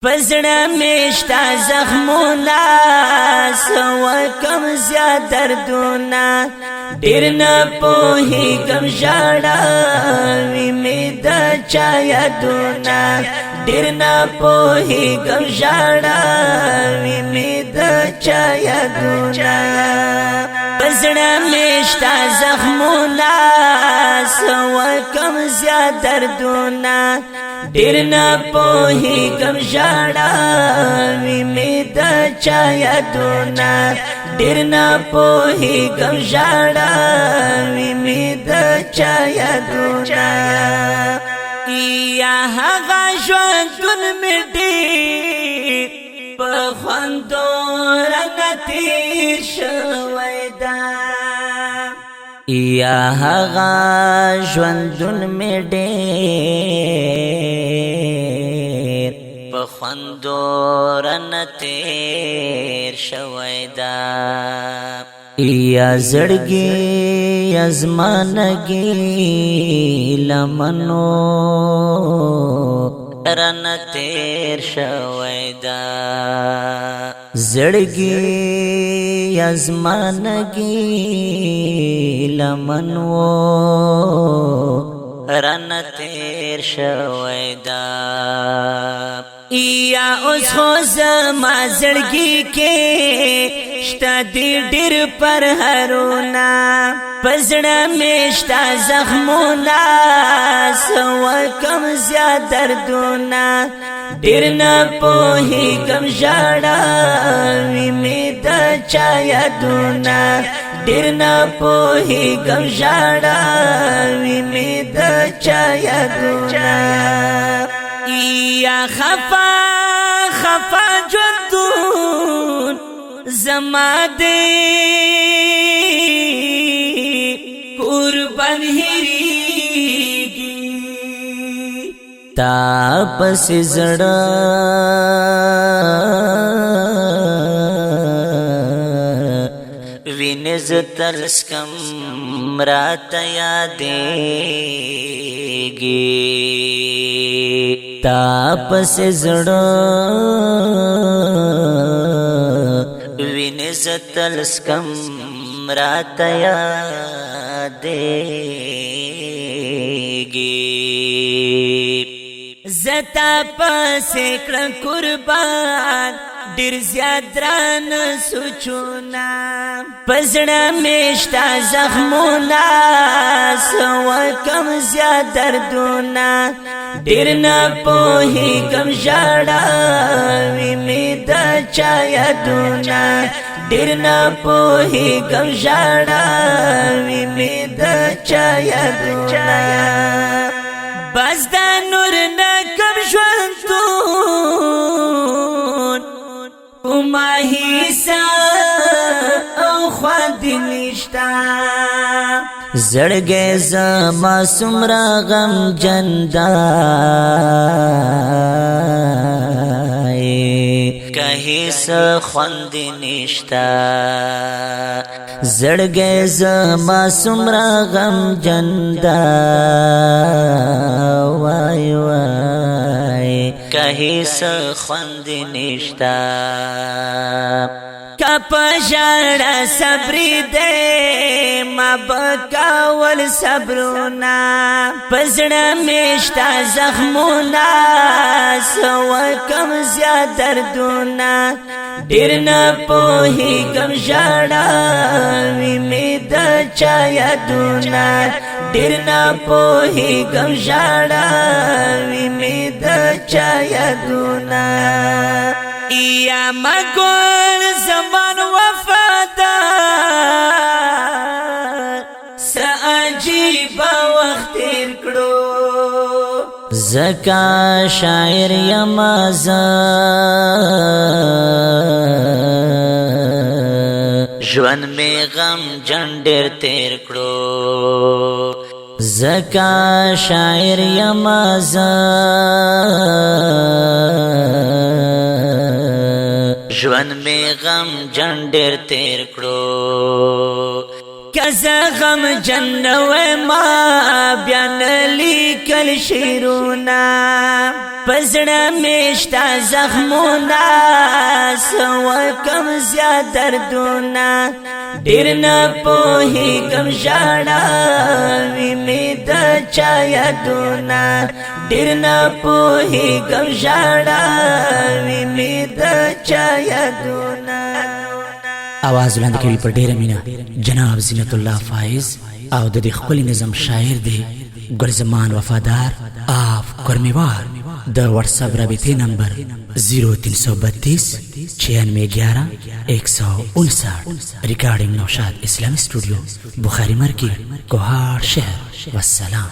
پزړه میشتا زخمونه، سو کم زیات دردونه، ډیر نه پوهیږم، ژړا وي مې د چا یادونه. ډیر نه پوهیږم، ژړا وي مې د چا یادونه. پزړه میشتا زخمونه، سو کم زیات دردونه، ډیر نه پوهیږم، ژړا وي مې د چا یادونه. ډیر نه پوهیږم، ژړا وي مې د چا یادونه. یا هغه ژوندون مې ډیر په خوندو رنه تیر شوی ده. یا هغه ژوندون مې ډیر په خوندو رنه تیر شوی ده. یا زړګي یزمانګي لمنو رنه تیر شوی ده. زړګي یزمانګي لمنو رنه تیر شوی ده. یا اوس خو زما زړګي کې شته دې ډیر پر هرونا، پزړه میشتا زخمونه، سو کم زیات دردونه، ډیر نه پوهیږم، ژړا وي مې د چا یادونه. ډیر نه پوهیږم، ژړا وي مې د چا یادونه. یا خفا خفا ژوندون زما دې قربان هریږي، تا پس زړه وینز تلسکم رات یادېږي. تا پس زړه وینز تلسکم رات یادېږي. زتا پس کړه قربان ډیر زیات دران سوچونه، پزړه میشتا زخمونه، سو کم زیات دردونه، ډیر نه پوهیږم، ژړا وي مې د چا یادونه. ډیر نه پوهیږم، ژړا وي مې د چا یادونه. بس دا نور نه کم ژوندون وما هیڅ او خوند نشتا. زړګې زما سمرا غم جندا که هیڅ خوند نشتا. زړګې زما سمرا غم جندا وای وای که هیڅ خوند نشتا. کپ ژړا صبر دې ما بکاول صبرونه، پزړه میشتا زخمونه، سو کم زیات دردونه، ډیر نه پوهیږم، ژړا وي مې د چا یادونه. ډیر نه پوهیږم، ژړا وي مې د چا یادونه. یا مګل زمان وفادار س عجیب وخت تیر کړو. زکا شاعر یم ژوند می غم جن ډیر تیر کړو. زکا شاعر یم ژوند می غم جن ډیر تیر کړو. کزه غم جن و ما بیا لیکل شیرونه. پزړه میشتا زخمونه، سو کم زیات دردونه. ډیر نه پوهی کم ژړا وی می د چا یادونه. ډیر نه پوهی کم ژړا وی می د چا یادونه. اواز وړاندې کوي په ډیره مینه جناب زینت الله فایز او د دې خپل نظم شاعر دی ګلزمان وفادار آف کرمیوار. د واتس اپ رابطې نمبر 0332 96 11 159. ریکارډینګ نوشاد اسلامی سټوډیو، بخاری مرکی، کوهاټ شهر. والسلام.